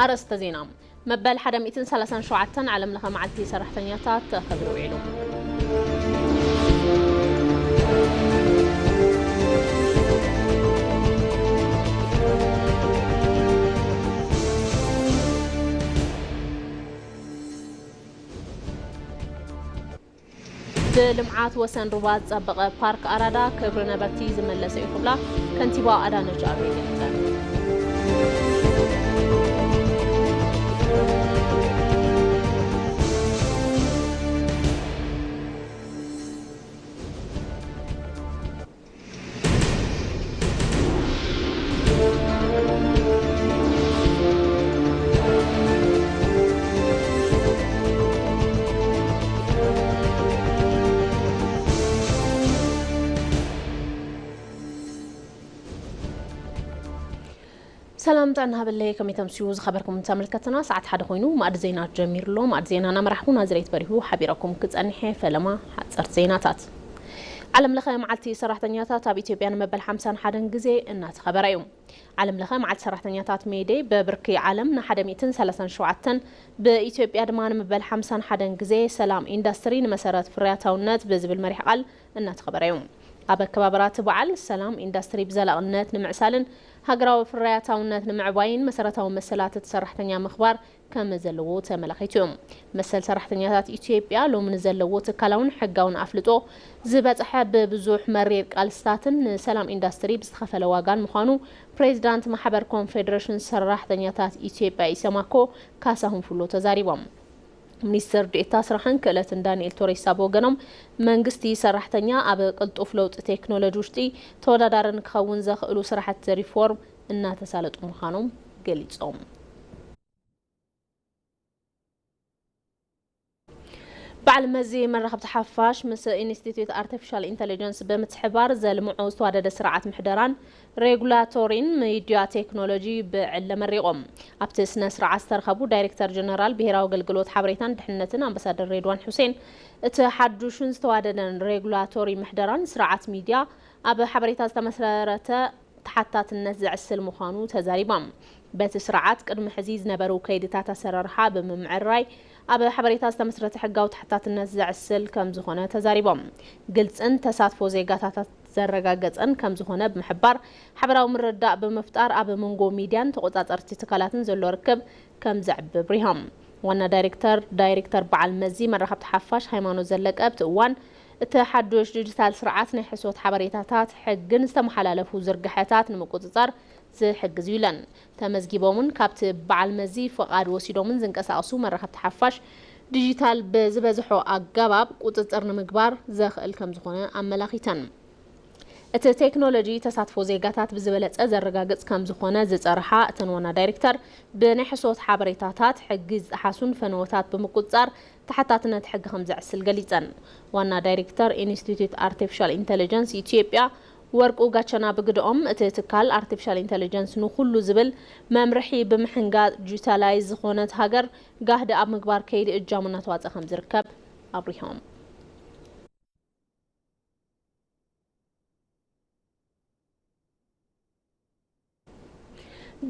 ኣርእስተ ዜና። መበል ሓደ ሚእትን ሰላሳን ሸውዓተን ዓለም ለኸ መዓልቲ ሰራሕተኛታት ተኸቢሩ ውዒሉ። ብልምዓት ወሰን ሩባ ዝጸበቐ ፓርክ ኣራዳ ክብሪ ነበርቲ ዝመለሰ እዩ ክብላ ከንቲባ ኣዳነች ኣቤቤ ገሊጸን። ሰላም ጥዕና ሃበለይ፣ ከመይ ተምስዩ ዝኸበርኩም ተመልከትና? ሰዓት ሓደ ኮይኑ፣ ማዕዲ ዜና ጀሚሩ ኣሎ። ማዕዲ ዜና እናመራሕኩ ናዝሬት በሪሁ ሓቢረኩም ክጸንሕ እየ። ፈለማ ሓጸርቲ ዜናታት። ዓለም ለኸ መዓልቲ ሰራሕተኛታት ኣብ ኢትዮጵያ ንመበል ሓምሳን ሓደን ግዜ እናተኸበረ እዩ። ዓለም ለኸ መዓልቲ ሰራሕተኛታት ሜይ ደይ ብብርኪ ዓለም ንሓደ ሚእትን ሰላሳን ሸውዓተን፣ ብኢትዮጵያ ድማ ንመበል ሓምሳን ሓደን ግዜ ሰላም ኢንዳስትሪ ንመሰረት ፍርያታውነት ብዝብል መሪሕ ቃል እናተኸበረ እዩ። ኣብ ኣከባብራ እቲ በዓል፣ ሰላም ኢንዳስትሪ ብዘላቕነት ንምዕሳልን ሃገራዊ ፍርያታውነት ንምዕባይን መሰረታዊ መሰላት እቲ ሰራሕተኛ ምኽባር ከም ዘለዎ ተመላኺቱ እዩ። መሰል ሰራሕተኛታት ኢትዮጵያ ሎሚ ንዘለዎ ትካላውን ሕጋውን ኣፍልጦ ዝበጽሐ ብብዙሕ መሪር ቃልስታትን ንሰላም ኢንዳስትሪ ብዝተኸፈለ ዋጋን ምዃኑ ፕሬዚዳንት ማሕበር ኮንፌዴሬሽን ሰራሕተኛታት ኢትዮጵያ ኢሰማኮ ካሳሁን ፉሎ ተዛሪቦም። ሚኒስትር ዴኤታ ስራሕን ክእለትን ዳንኤል ቶሬሳ ብወገኖም፣ መንግስቲ ሰራሕተኛ ኣብ ቅልጡፍ ለውጢ ቴክኖሎጂ ውሽጢ ተወዳዳሪ ንክኸውን ዘኽእሉ ስራሕቲ ሪፎርም እናተሳለጡ ምዃኖም ገሊጾም። በዓል መዚ መራኸብቲ ሓፋሽ ምስ ኢንስቲትዩት ኣርቲፊሻል ኢንተለጀንስ ብምትሕባር ዘልምዖ ዝተዋደደ ስርዓት ምሕደራን ሬጉላቶሪን ሚድያ ቴክኖሎጂ ብዕለ መሪቖም። ኣብቲ ስነ ስርዓት ዝተረኸቡ ዳይሬክተር ጀነራል ብሄራዊ ኣገልግሎት ሓበሬታን ድሕንነትን ኣምባሳደር ሬድዋን ሑሴን፣ እቲ ሓዱሽን ዝተዋደደን ሬጉላቶሪ ምሕደራን ስርዓት ሚድያ ኣብ ሓበሬታ ዝተመስረተ ተሓታትነት ዘዕስል ምዃኑ ተዛሪቦም። በቲ ስርዓት ቅድሚ ሕዚ ዝነበሩ ከይድታት ኣሰራርሓ ብምምዕርራይ ኣብ ሓበሬታ ዝተመስረተ ሕጋዊ ተሓታትነት ዘዕስል ከም ዝኾነ ተዛሪቦም። ግልጽን ተሳትፎ ዜጋታት ዘረጋገጸን ከም ዝኾነ ብምሕባር፣ ሓበራዊ ምርድዳእ ብምፍጣር ኣብ መንጎ ሚድያን ተቆጻጸርቲ ትካላትን ዘሎ ርክብ ከም ዘዕቢ ኣብሪሆም። ዋና ዳይሬክተር ዳይሬክተር በዓል መዚ መራኸብቲ ሓፋሽ ሃይማኖት ዘለቀ ኣብቲ እዋን፣ እቲ ሓዱሽ ዲጂታል ስርዓት ናይ ሕሶት ሓበሬታታት ሕግን ዝተመሓላለፉ ዝርግሐታት ንምቁጽጻር ዝሕግዝ እዩ ኢለን። ተመዝጊቦምን ካብቲ በዓል መዚ ፍቓድ ወሲዶምን ዝንቀሳቐሱ መራኸብቲ ሓፋሽ ዲጂታል ብዝበዝሖ ኣገባብ ቁጽጽር ንምግባር ዘኽእል ከም ዝኾነ ኣመላኺተን። እቲ ቴክኖሎጂ ተሳትፎ ዜጋታት ብዝበለጸ ዘረጋግጽ ከም ዝኾነ ዝጸርሓ እተን ዋና ዳይሬክተር፣ ብናይ ሕሶት ሓበሬታታት ሕጊ ዝጠሓሱን ፈነወታት ብምቁጽጻር ተሓታትነት ሕጊ ከም ዘዕስል ገሊጸን። ዋና ዳይሬክተር ኢንስቲትዩት ኣርቲፊሻል ኢንተለጀንስ ኢትዮጵያ ወርቁ ጋቸና ብግደኦም፣ እቲ ትካል ኣርቲፊሻል ኢንተለጀንስ ንኹሉ ዝብል መምርሒ ብምሕንጋጥ ዲጂታላይዝ ዝኾነት ሃገር ጋህዲ ኣብ ምግባር ከይዲ እጃሙ እናተዋፀ ከም ዝርከብ ኣብሪሆም።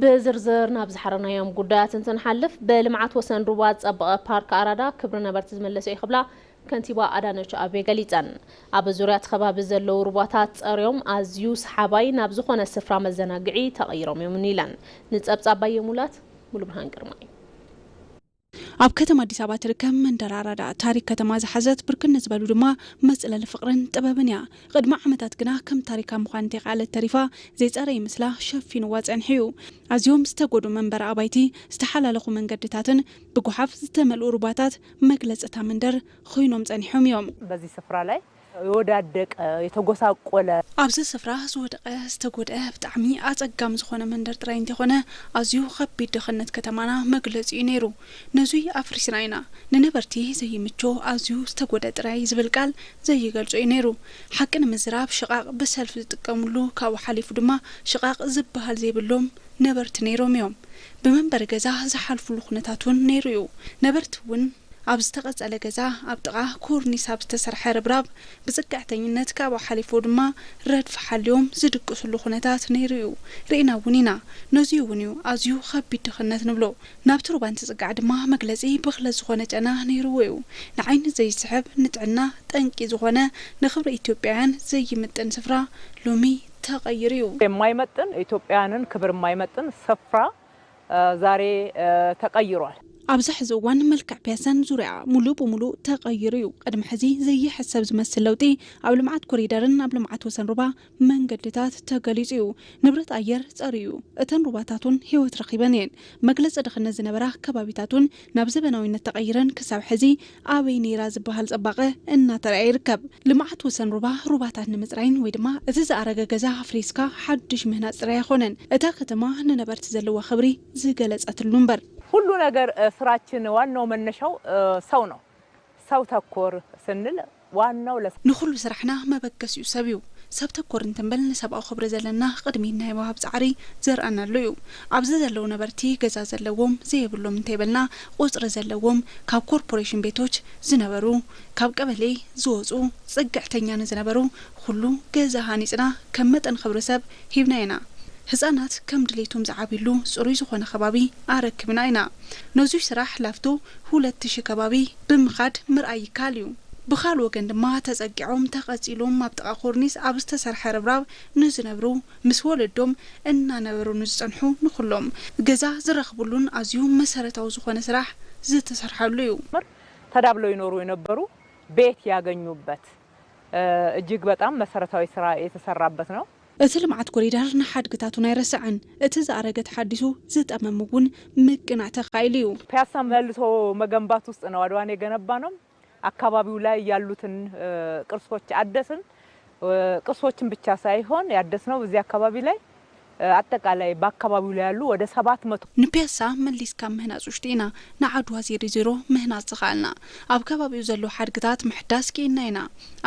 ብዝርዝር ናብ ዝሓረናዮም ጉዳያት እንትንሓልፍ፣ ብልምዓት ወሰን ሩባ ዝጸበቐ ፓርክ ኣራዳ ክብሪ ነበርቲ ዝመለሰ እዩ ክብላ ከንቲባ ኣዳነች ኣቤ ገሊጸን። ኣብ ዙርያ እቲ ከባቢ ዘለዉ ሩባታት ጸርዮም ኣዝዩ ሰሓባይ ናብ ዝኾነ ስፍራ መዘናግዒ ተቐይሮም እዮም ኢለን። ንጸብጻብ ባየ ሙላት፣ ሙሉብርሃን ግርማይ። ኣብ ከተማ ኣዲስ ኣበባ ትርከብ መንደር ኣራዳ፣ ታሪክ ከተማ ዝሓዘት፣ ብርክን ዝበሉ ድማ መጽለሊ ፍቕርን ጥበብን እያ። ቅድሚ ዓመታት ግና ከም ታሪካ ምዃን እንተይከኣለት ተሪፋ፣ ዘይጸረየ ምስላ ሸፊንዋ ጸኒሑ እዩ። ኣዝዮም ዝተጎዱ መንበሪ ኣባይቲ፣ ዝተሓላለኹ መንገድታትን ብጓሓፍ ዝተመልኡ ሩባታት መግለጺ እታ መንደር ኮይኖም ጸኒሖም እዮም። በዚህ ስፍራ ላይ የወዳደቀ፣ የተጎሳቆለ። ኣብዚ ስፍራ ዝወደቐ፣ ዝተጎድአ፣ ብጣዕሚ ኣጸጋሚ ዝኾነ መንደር ጥራይ እንተይኮነ፣ ኣዝዩ ከቢድ ድኽነት ከተማና መግለጺ እዩ ነይሩ። ነዙይ ኣፍሪስና ኢና። ንነበርቲ ዘይምቾ፣ ኣዝዩ ዝተጎድአ ጥራይ ዝብል ቃል ዘይገልጾ እዩ ነይሩ። ሓቂ ንምዝራብ፣ ሽቓቕ ብሰልፊ ዝጥቀምሉ፣ ካብኡ ሓሊፉ ድማ ሽቓቕ ዝበሃል ዘይብሎም ነበርቲ ነይሮም እዮም። ብመንበሪ ገዛ ዝሓልፉሉ ኩነታት እውን ነይሩ እዩ። ነበርቲ እውን ኣብ ዝተቐጸለ ገዛ ኣብ ጥቓ ኮርኒስ ኣብ ዝተሰርሐ ርብራብ ብጽግዕተኝነት ካብኡ ሓሊፉ ድማ ረድፊ ሓልዮም ዝድቅስሉ ኩነታት ነይሩ እዩ። ርኢና እውን ኢና። ነዚ እውን እዩ ኣዝዩ ከቢድ ድኽነት ንብሎ። ናብቲ ሩባ እንትጽጋዕ ድማ መግለጺ ብኽለት ዝኾነ ጨና ነይርዎ እዩ። ንዓይኒ ዘይስሕብ፣ ንጥዕና ጠንቂ ዝኾነ፣ ንኽብሪ ኢትዮጵያውያን ዘይምጥን ስፍራ ሎሚ ተቐይሩ እዩ። የማይመጥን፣ ኢትዮጵያውያንን ክብር የማይመጥን ስፍራ ዛሬ ተቀይሯል። ኣብዚ ሕዚ እዋን መልክዕ ፒያሳን ዙርያኣ ሙሉእ ብሙሉእ ተቐይሩ እዩ። ቅድሚ ሕዚ ዘይሕሰብ ዝመስል ለውጢ ኣብ ልምዓት ኮሪደርን ኣብ ልምዓት ወሰን ሩባ መንገድታት ተገሊጹ እዩ። ንብረት ኣየር ጸርዩ እዩ። እተን ሩባታት እውን ህይወት ረኺበን እየን። መግለጺ ድኽነት ዝነበራ ከባቢታት እውን ናብ ዘበናዊነት ተቐይረን ክሳብ ሕዚ ኣበይ ነይራ ዝበሃል ጽባቐ እናተረኣየ ይርከብ። ልምዓት ወሰን ሩባ ሩባታት ንምጽራይን ወይ ድማ እቲ ዝኣረገ ገዛ ኣፍሪስካ ሓዱሽ ምህናጽ ጥራይ ኣይኮነን። እታ ከተማ ንነበርቲ ዘለዋ ክብሪ ዝገለጸትሉ እምበር። ሁሉ ነገር ስራችን ዋናው መነሻው ሰው ነው። ሰው ተኮር ስንል ዋናው ለሰው ንኹሉ ስራሕና መበገሲኡ ሰብ እዩ። ሰብ ተኮር እንትንብል ንሰብኣዊ ክብሪ ዘለና ቅድሚት ናይ ምሃብ ጻዕሪ ዘርኣናሉ እዩ። ኣብዚ ዘለዉ ነበርቲ ገዛ ዘለዎም ዘየብሎም እንተይበልና ቁጽሪ ዘለዎም ካብ ኮርፖሬሽን ቤቶች ዝነበሩ ካብ ቀበሌ ዝወጹ ጽግዕተኛ ንዝነበሩ ኩሉ ገዛ ሃኒጽና ከም መጠን ክብሪ ሰብ ሂብና ኢና። ህጻናት ከም ድሌቶም ዝዓብይሉ ጽሩይ ዝኾነ ከባቢ ኣረክብና ኢና። ነዙይ ስራሕ ላፍቶ ሁለት ሺህ ከባቢ ብምኻድ ምርኣይ ይከኣል እዩ። ብኻል ወገን ድማ ተጸጊዖም ተቐጺሎም ኣብ ጥቓ ኮርኒስ ኣብ ዝተሰርሐ ርብራብ ንዝነብሩ ምስ ወለዶም እናነበሩ ንዝጸንሑ ንኹሎም ገዛ ዝረኽብሉን ኣዝዩ መሰረታዊ ዝኾነ ስራሕ ዝተሰርሐሉ እዩ። ተዳብለው ይኖሩ የነበሩ ቤት ያገኙበት እጅግ በጣም መሰረታዊ ስራ የተሰራበት ነው። እቲ ልምዓት ኮሪደር ንሓድግታቱን ኣይረስዐን። እቲ ዝኣረገ ተሓዲሱ ዝጠመም እውን ምቅናዕ ተኻኢሉ እዩ። ፒያሳ መልሶ መገንባት ውስጥ ነው አድዋን የገነባ ነው። አካባቢው ላይ ያሉትን ቅርሶች አደስን። ቅርሶችን ብቻ ሳይሆን ያደስነው እዚህ አካባቢ ላይ አጠቃላይ በአካባቢው ላይ ያሉ ወደ ሰባት መቶ ንፒያሳ መሊስካ ምህናጽ ውሽጢ ኢና ንዓድዋ ዜሮ ዜሮ ምህናጽ ዝኸኣልና። ኣብ ከባቢኡ ዘሎ ሓድግታት ምሕዳስ ክኢልና ኢና።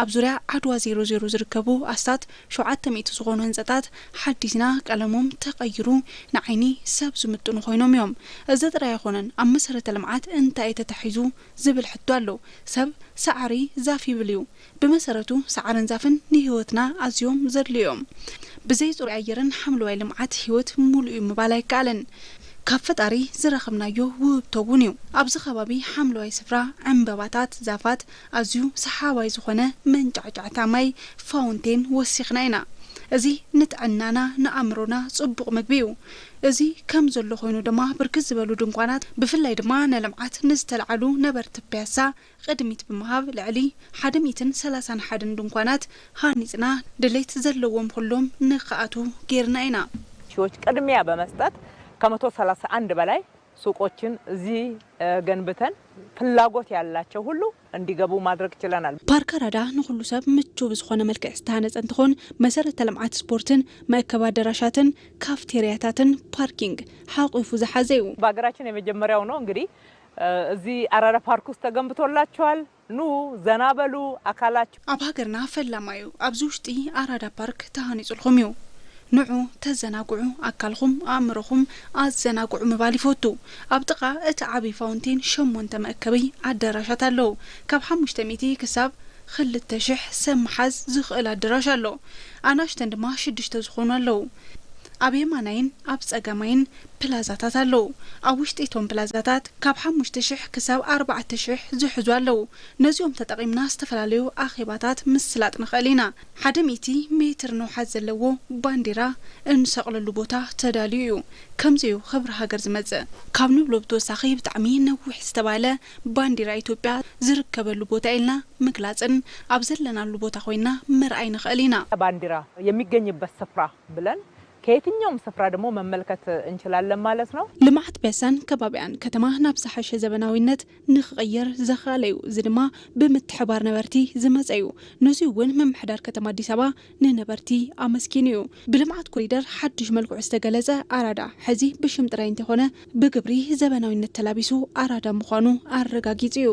ኣብ ዙርያ ዓድዋ ዜሮ ዜሮ ዝርከቡ ኣስታት ሸውዓተ ሚእቲ ዝኾኑ ህንጸታት ሓዲስና ቀለሞም ተቐይሩ ንዓይኒ ሰብ ዝምጥኑ ኮይኖም እዮም። እዚ ጥራይ ኣይኮነን፣ ኣብ መሰረተ ልምዓት እንታይ እዩ ተታሒዙ ዝብል ሕቶ ኣሎ። ሰብ ሰዓሪ ዛፍ ይብል እዩ። ብመሰረቱ ሰዓርን ዛፍን ንህይወትና ኣዝዮም ዘድልዩ እዮም። ብዘይ ጽሩይ ኣየርን ሓምለዋይ ልምዓት ህይወት ሙሉእ እዩ ምባል ኣይከኣልን። ካብ ፈጣሪ ዝረኸብናዮ ውህብቶ እውን እዩ። ኣብዚ ከባቢ ሓምለዋይ ስፍራ፣ ዕምበባታት፣ ዛፋት፣ ኣዝዩ ሰሓባይ ዝኾነ መንጫዕጫዕታ ማይ ፋውንቴን ወሲኽና ኢና። እዚ ንጥዕናና ንኣእምሮና ጽቡቕ ምግቢ እዩ። እዚ ከም ዘሎ ኮይኑ ድማ ብርክት ዝበሉ ድንኳናት ብፍላይ ድማ ንልምዓት ንዝተልዓሉ ነበርቲ ፒያሳ ቅድሚት ብምሃብ ልዕሊ ሓደ ሚእትን ሰላሳን ሓደን ድንኳናት ሃኒጽና ድሌት ዘለዎም ኩሎም ንክኣትዉ ጌርና ኢና። ሺዎች ቅድሚያ በመስጠት ከመቶ ሰላሳ አንድ በላይ ሱቆችን እዚህ ገንብተን ፍላጎት ያላቸው ሁሉ እንዲገቡ ማድረግ ችለናል። ፓርክ አራዳ ንኹሉ ሰብ ምቹ ብዝኾነ መልክዕ ዝተሃነጸ እንትኾን መሰረተ ልምዓት ስፖርትን መእከቢ ኣደራሻትን ካፍቴርያታትን ፓርኪንግ ሓቂፉ ዝሓዘ እዩ። በሀገራችን የመጀመሪያው ነው እንግዲህ እዚህ አራዳ ፓርክ ውስጥ ተገንብቶላችኋል። ኑ ዘና በሉ አካላችሁ። ኣብ ሃገርና ፈላማዩ ኣብዚ ውሽጢ ኣራዳ ፓርክ ተሃኒጹልኹም እዩ። ንዑ ተዘናግዑ፣ ኣካልኹም ኣእምሮኹም ኣዘናግዑ ምባል ይፈቱ። ኣብ ጥቓ እቲ ዓቢ ፋውንቴን ሸሞንተ መእከቢ ኣዳራሻት ኣለዉ። ካብ ሓሙሽተ ሚእቲ ክሳብ ክልተ ሽሕ ሰብ ምሓዝ ዝኽእል ኣደራሽ ኣሎ። ኣናሽተን ድማ ሽዱሽተ ዝኾኑ ኣለዉ። ኣብ የማናይን ኣብ ጸጋማይን ፕላዛታት ኣለዉ። ኣብ ውሽጢ እቶም ፕላዛታት ካብ ሓሙሽተ ሽሕ ክሳብ ኣርባዕተ ሽሕ ዝሕዙ ኣለዉ። ነዚኦም ተጠቒምና ዝተፈላለዩ ኣኼባታት ምስላጥ ንኽእል ኢና። ሓደ ሚእቲ ሜትር ንውሓት ዘለዎ ባንዲራ እንሰቕለሉ ቦታ ተዳልዩ እዩ። ከምዚ እዩ ክብሪ ሃገር ዝመጽእ። ካብ ንብሎ ብተወሳኺ ብጣዕሚ ነዊሕ ዝተባህለ ባንዲራ ኢትዮጵያ ዝርከበሉ ቦታ ኢልና ምግላጽን ኣብ ዘለናሉ ቦታ ኮይና ምርኣይ ንኽእል ኢና። ባንዲራ የሚገኝበት ስፍራ ብለን ከየትኛውም ስፍራ ደግሞ መመልከት እንችላለን ማለት ነው። ልምዓት ፒያሳን ከባቢኣን ከተማ ናብ ዝሓሸ ዘበናዊነት ንኽቕየር ዘኽኣለ እዩ። እዚ ድማ ብምትሕባር ነበርቲ ዝመፀ እዩ። ነዚ እውን ምምሕዳር ከተማ ኣዲስ ኣበባ ንነበርቲ ኣመስጊኑ እዩ። ብልምዓት ኮሪደር ሓዱሽ መልክዑ ዝተገለፀ ኣራዳ ሕዚ ብሽም ጥራይ እንተይኮነ ብግብሪ ዘበናዊነት ተላቢሱ ኣራዳ ምዃኑ ኣረጋጊፁ እዩ።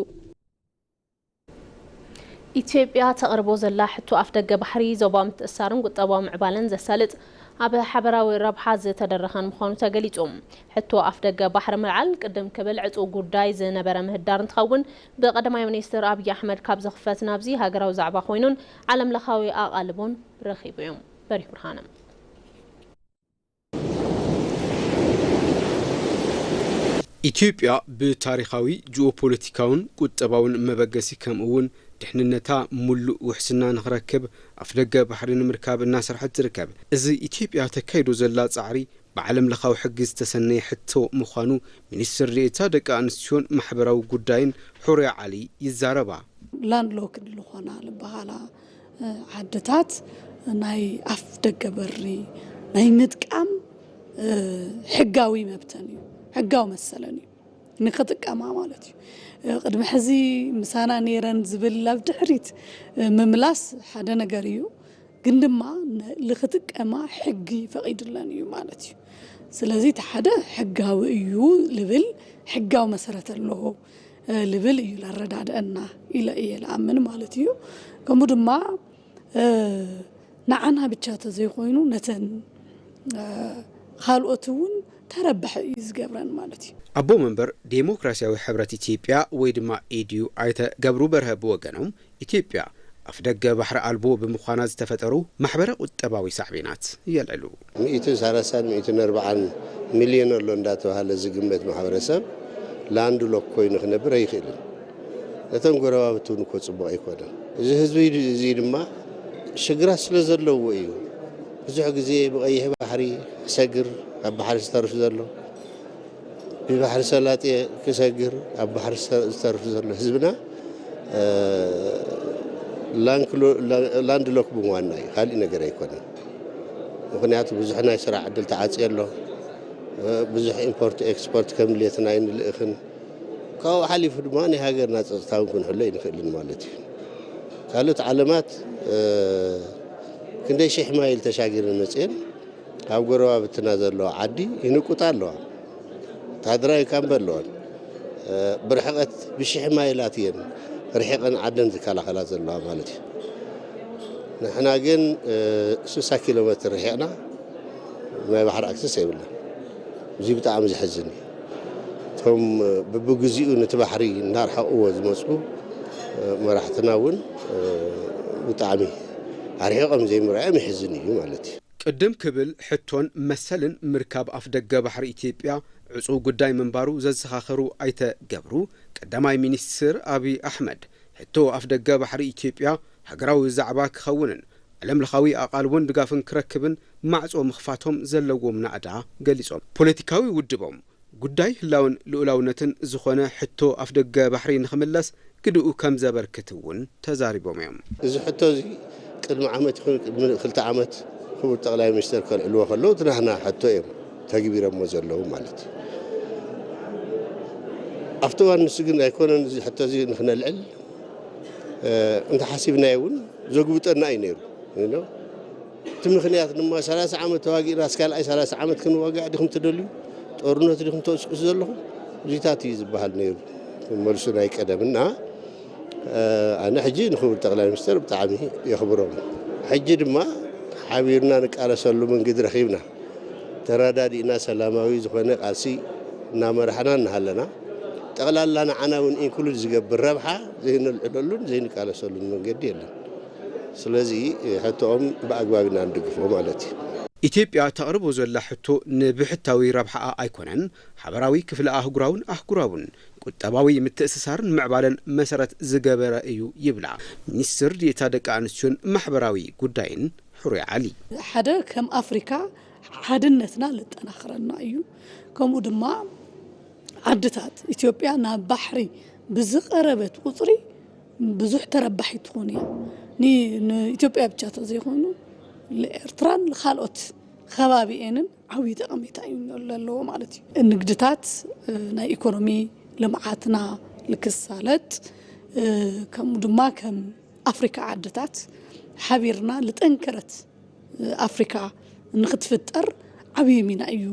ኢትዮጵያ ተቕርቦ ዘላ ሕቶ ኣፍደገ ባሕሪ ዞባዊ ምትእስሳርን ቁጠባዊ ምዕባለን ዘሳልጥ ኣብ ሓበራዊ ረብሓ ዝተደረኸን ምዃኑ ተገሊጹ። ሕቶ ኣፍደገ ባሕሪ ምልዓል ቅድም ክብል ዕጹው ጉዳይ ዝነበረ ምህዳር እንትኸውን፣ ብቀዳማይ ሚኒስትር ኣብይ ኣሕመድ ካብ ዝኽፈት ናብዚ ሃገራዊ ዛዕባ ኮይኑን ዓለም ለኻዊ ኣቓልቦን ረኺቡ እዩ። በሪሁ ብርሃነ። ኢትዮጵያ ብታሪኻዊ፣ ጂኦፖለቲካውን ቁጠባውን መበገሲ ከምኡ እውን ድሕንነታ ሙሉእ ውሕስና ንኽረክብ ኣፍደገ ባሕሪ ንምርካብ እናሰርሐት ትርከብ። እዚ ኢትዮጵያ ተካይዶ ዘላ ጻዕሪ ብዓለም ለኻዊ ሕጊ ዝተሰነየ ሕቶ ምዃኑ ሚኒስትር ዴኤታ ደቂ ኣንስትዮን ማሕበራዊ ጉዳይን ሑርያ ዓሊ ይዛረባ። ላንድ ሎክድ ዝኾና ዝበሃላ ዓድታት ናይ ኣፍ ደገ በሪ ናይ ምጥቃም ሕጋዊ መብተን እዩ፣ ሕጋዊ መሰለን እዩ ንክጥቀማ ማለት እዩ። ቅድሚ ሕዚ ምሳና ነይረን ዝብል ኣብ ድሕሪት ምምላስ ሓደ ነገር እዩ፣ ግን ድማ ንክጥቀማ ሕጊ ፈቒድለን እዩ ማለት እዩ። ስለዚ እቲ ሓደ ሕጋዊ እዩ ልብል፣ ሕጋዊ መሰረት ኣለዎ ልብል እዩ ለረዳድአና ኢለ እየ ልኣምን ማለት እዩ። ከምኡ ድማ ንዓና ብቻ ተዘይኮይኑ ነተን ካልኦት እውን ተረባሒ እዩ ዝገብረን ማለት እዩ። ኣቦ መንበር ዴሞክራሲያዊ ሕብረት ኢትዮጵያ ወይ ድማ ኤዲዩ ኣይተ ገብሩ በርሀ ብወገኖም ኢትዮጵያ ኣፍደገ ባሕሪ ኣልቦ ብምዃና ዝተፈጠሩ ማሕበረ ቁጠባዊ ሳዕቤናት የልዕሉ። ሚእትን ሰላሳን ሚእትን ኣርባዓን ሚልዮን ኣሎ እንዳተባሃለ ዝግመት ማሕበረሰብ ላንድ ሎክ ኮይኑ ክነብር ኣይኽእልን። ነቶም ጎረባብቲ እውን እኮ ፅቡቕ ኣይኮነን። እዚ ህዝቢ እዚ ድማ ሽግራት ስለ ዘለዎ እዩ ብዙሕ ግዜ ብቐይሕ ባሕሪ ክሰግር፣ ኣብ ባሕሪ ዝተርፍ ዘሎ ብባሕሪ ሰላጤ ክሰግር ኣብ ባሕሪ ዝተርፍ ዘሎ ህዝብና ላንድ ሎክ ብምዋና እዩ፣ ካሊእ ነገር ኣይኮነን። ምኽንያቱ ብዙሕ ናይ ስራሕ ዕድል ተዓፅዮ ኣሎ፣ ብዙሕ ኢምፖርት ኤክስፖርት ከም ድሌትና ኣይንልእኽን፣ ካብኡ ሓሊፉ ድማ ናይ ሃገርና ፀፅታ እውን ክንሕሎ ኣይንኽእልን ማለት እዩ። ካልኦት ዓለማት ክንደይ ሽሕ ማይል ተሻጊረን መፅየን ኣብ ጎረባብትና ዘለዋ ዓዲ ይንቁጣ ኣለዋ። ወታደራዊ ካምፕ ኣለወን። ብርሕቐት ብሽሕ ማይላት እየን ርሒቐን ዓደን ዝከላኸላ ዘለዋ ማለት እዩ። ንሕና ግን ስሳ ኪሎ ሜትር ርሒቕና ናይ ባሕሪ ኣክሰስ የብልና። እዚ ብጣዕሚ ዘሕዝን እዩ። እቶም በብግዚኡ ነቲ ባሕሪ እናርሓቕዎ ዝመፁ መራሕትና እውን ብጣዕሚ ኣርሒቖም ዘይምርኣዮም የሕዝን እዩ ማለት እዩ። ቅድም ክብል ሕቶን መሰልን ምርካብ ኣፍደገ ባሕሪ ኢትዮጵያ ዕጹው ጉዳይ ምንባሩ ዘዘኻኸሩ ኣይተ ገብሩ፣ ቀዳማይ ሚኒስትር ኣብይ ኣሕመድ ሕቶ ኣፍደገ ባሕሪ ኢትዮጵያ ሃገራዊ ዛዕባ ክኸውንን ዓለምለኻዊ ኣቓልቦን ድጋፍን ክረክብን ማዕጾ ምኽፋቶም ዘለዎም ናእዳ ገሊጾም። ፖለቲካዊ ውድቦም ጉዳይ ህላወን ልኡላውነትን ዝኾነ ሕቶ ኣፍደገ ባሕሪ ንኽምለስ ግድኡ ከም ዘበርክት እውን ተዛሪቦም እዮም። እዚ ሕቶ እዚ ቅድሚ ዓመት ይኹን ቅድሚ ክልተ ዓመት ክቡር ጠቕላይ ሚኒስተር ከልዕልዎ ከለዉ እቲ ናህና ሕቶ እዮም ተግቢሮሞ ዘለዉ ማለት እዩ። ኣብቲ እዋን ንሱ ግን ኣይኮነን እዚ ሕቶ እዚ ንኽነልዕል እንተሓሲብናዮ እውን ዘጉብጠና እዩ ነይሩ። እቲ ምኽንያት ድማ ሰላሳ ዓመት ተዋጊእናስ ካልኣይ ሰላሳ ዓመት ክንዋጋእ ዲኹም ትደልዩ? ጦርነት ዲኹም ተቕስቅሱ ዘለኹም? እዚታት እዩ ዝበሃል ነይሩ መልሱ ናይ ቀደም እና ኣነ ሕጂ ንክቡር ጠቕላይ ሚኒስተር ብጣዕሚ የኽብሮም። ሕጂ ድማ ሓቢርና ንቃለሰሉ መንገዲ ረኺብና ተረዳዲእና ሰላማዊ ዝኾነ ቃልሲ እናመራሕና እናሃለና ጠቕላላ ንዓና እውን ኢንክሉድ ዝገብር ረብሓ ዘይነልዕለሉን ዘይንቃለሰሉን መንገዲ የለን። ስለዚ ሕቶኦም ብኣግባብ ኢና ንድግፎ ማለት እዩ። ኢትዮጵያ ተቕርቦ ዘላ ሕቶ ንብሕታዊ ረብሓኣ ኣይኮነን፣ ሓበራዊ ክፍለ ኣህጉራውን ኣህጉራውን ቁጠባዊ ምትእስሳርን ምዕባለን መሰረት ዝገበረ እዩ ይብላ ሚኒስትር ዴኤታ ደቂ ኣንስትዮን ማሕበራዊ ጉዳይን ሕሩይ ዓሊ። ሓደ ከም ኣፍሪካ ሓድነትና ለጠናኽረና እዩ። ከምኡ ድማ ዓድታት ኢትዮጵያ ናብ ባሕሪ ብዝቐረበት ቁፅሪ ብዙሕ ተረባሒት ትኾን እያ። ንኢትዮጵያ ብቻ ተዘይኮይኑ ንኤርትራን ካልኦት ከባቢኤንን ዓብዪ ጠቐሜታ እዩ ዘለዎ ማለት እዩ። ንግድታት ናይ ኢኮኖሚ ልምዓትና ልክሳለጥ ከምኡ ድማ ከም ኣፍሪካ ዓድታት ሓቢርና ልጠንከረት ኣፍሪካ ንክትፍጠር ዓብዪ ሚና እዩ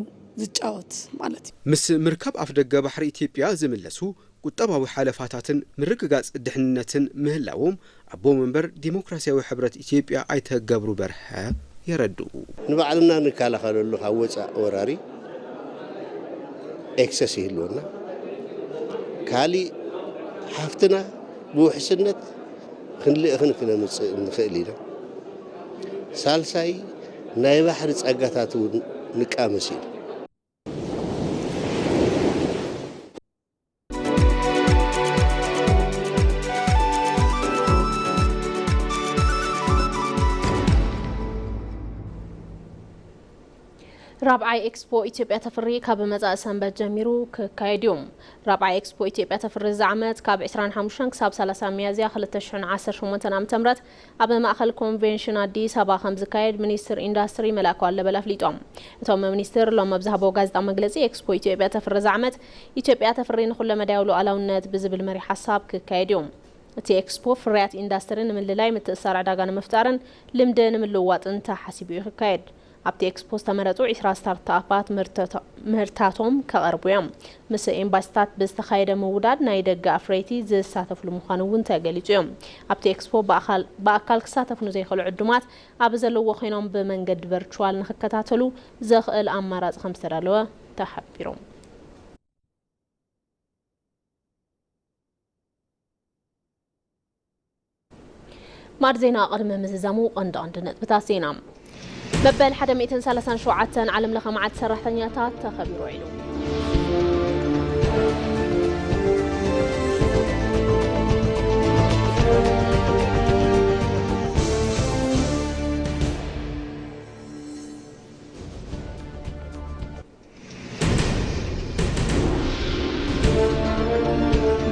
ዝጫወት ማለት እዩ። ምስ ምርካብ ኣፍደገ ባሕሪ ኢትዮጵያ ዝምለሱ ቁጠባዊ ሓለፋታትን ምርግጋፅ ድሕንነትን ምህላዎም ኣቦ መንበር ዲሞክራሲያዊ ሕብረት ኢትዮጵያ ኣይተ ገብሩ በርሀ የረድኡ። ንባዕልና ንከላኸለሉ ካብ ወፃእ ወራሪ ኤክሰስ ይህልወና። ካሊእ ሃፍትና ብውሕስነት ክንልእኽን ክነምፅእ ንኽእል ኢና። ሳልሳይ ናይ ባሕሪ ፀጋታት እውን ንቃመስ ኢና። ራብዓይ ኤክስፖ ኢትዮጵያ ተፍሪ ካብ መጻኢ ሰንበት ጀሚሩ ክካየድ እዩ። ራብዓይ ኤክስፖ ኢትዮጵያ ተፍሪ እዚ ዓመት ካብ ዕስራን ሓሙሽተን ክሳብ ሰላሳ ሚያዝያ ክልተ ሽሕን ዓሰርተ ሸሞንተን ዓመተ ምህረት ኣብ ማእኸል ኮንቬንሽን ኣዲስ ኣበባ ከም ዝካየድ ሚኒስትር ኢንዳስትሪ መላኩ ኣለበል ኣፍሊጦም። እቶም ሚኒስትር ሎም ኣብ ዝሃቦ ጋዜጣ መግለጺ ኤክስፖ ኢትዮጵያ ተፍሪ እዚ ዓመት ኢትዮጵያ ተፍሪ ንኩለመዳያዊ ሉዓላውነት ብዝብል መሪ ሓሳብ ክካየድ እዩ። እቲ ኤክስፖ ፍርያት ኢንዳስትሪ ንምልላይ ምትእሳር ዕዳጋ ንምፍጣርን ልምዲ ንምልውዋጥን ተሓሲቡ እዩ ክካየድ። ኣብቲ ኤክስፖ ዝተመረፁ ዒስራ ስታርትኣፓት ምህርታቶም ከቐርቡ እዮም። ምስ ኤምባሲታት ብዝተኻየደ ምውዳድ ናይ ደገ ኣፍረይቲ ዝሳተፍሉ ምዃኑ እውን ተገሊፁ እዮም። ኣብቲ ኤክስፖ ብኣካል ክሳተፉ ንዘይኽእሉ ዕዱማት ኣብ ዘለዎ ኮይኖም ብመንገዲ ቨርቹዋል ንክከታተሉ ዘኽእል ኣማራፂ ከም ዝተዳለወ ተሓቢሩ። ማድ ዜና ቅድሚ ምዝዛሙ ቀንዲ ቀንዲ ነጥብታት ዜና። መበል ሓደ ሚእትን ሰላሳን ሸውዓተን ዓለም ለኸ መዓልቲ ሰራሕተኛታት ተኸቢሩ ውዒሉ።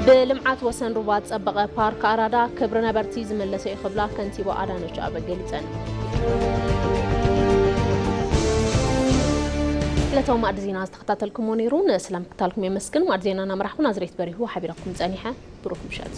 ብልምዓት ወሰን ሩባ ዝፀበቐ ፓርክ ኣራዳ ክብሪ ነበርቲ ዝመለሰ እዩ ክብላ ከንቲባ ኣዳነች ኣበ ገሊፀን። ዕለታዊ ማዕዲ ዜና ዝተኸታተልኩሞ ነይሩ። ንስለ ምክታልኩም የመስግን። ማዕዲ ዜና እናመራሕኩ ናዝሬት በሪሁ ሓቢረኩም ፀኒሐ። ብሩኽ ምሸት።